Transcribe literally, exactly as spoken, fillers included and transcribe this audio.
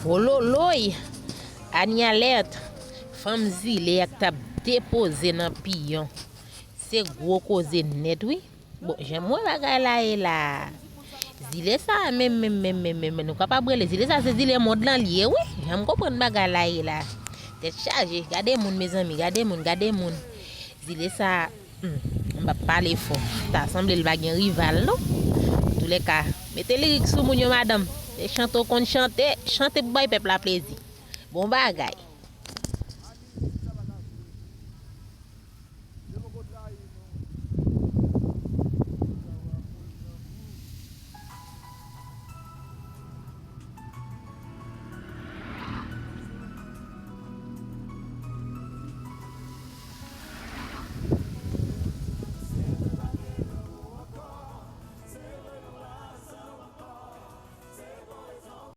Wololoy! Anie Alerte! Fanm zile a k t ap depoze nan piyon. Se gwo koze nèt wi. Bon, jan m wè bagay la ye la. Zile sa menm, menm, menm, menm, menm, nou kapab rele zile sa se zile mond lan li ye wi. Jan m konprann bagay la ye la. Tèt chaje, gade moun mezanmi, gade moun, gade moun. Zile sa, hmm, m p ap pale fò. Ta sanble l pa gen rival non. Antoulèka, mete lirik sou moun yo madanm. Se chante w konn chante, chante pou bay pèp la plezi. Bon bagay.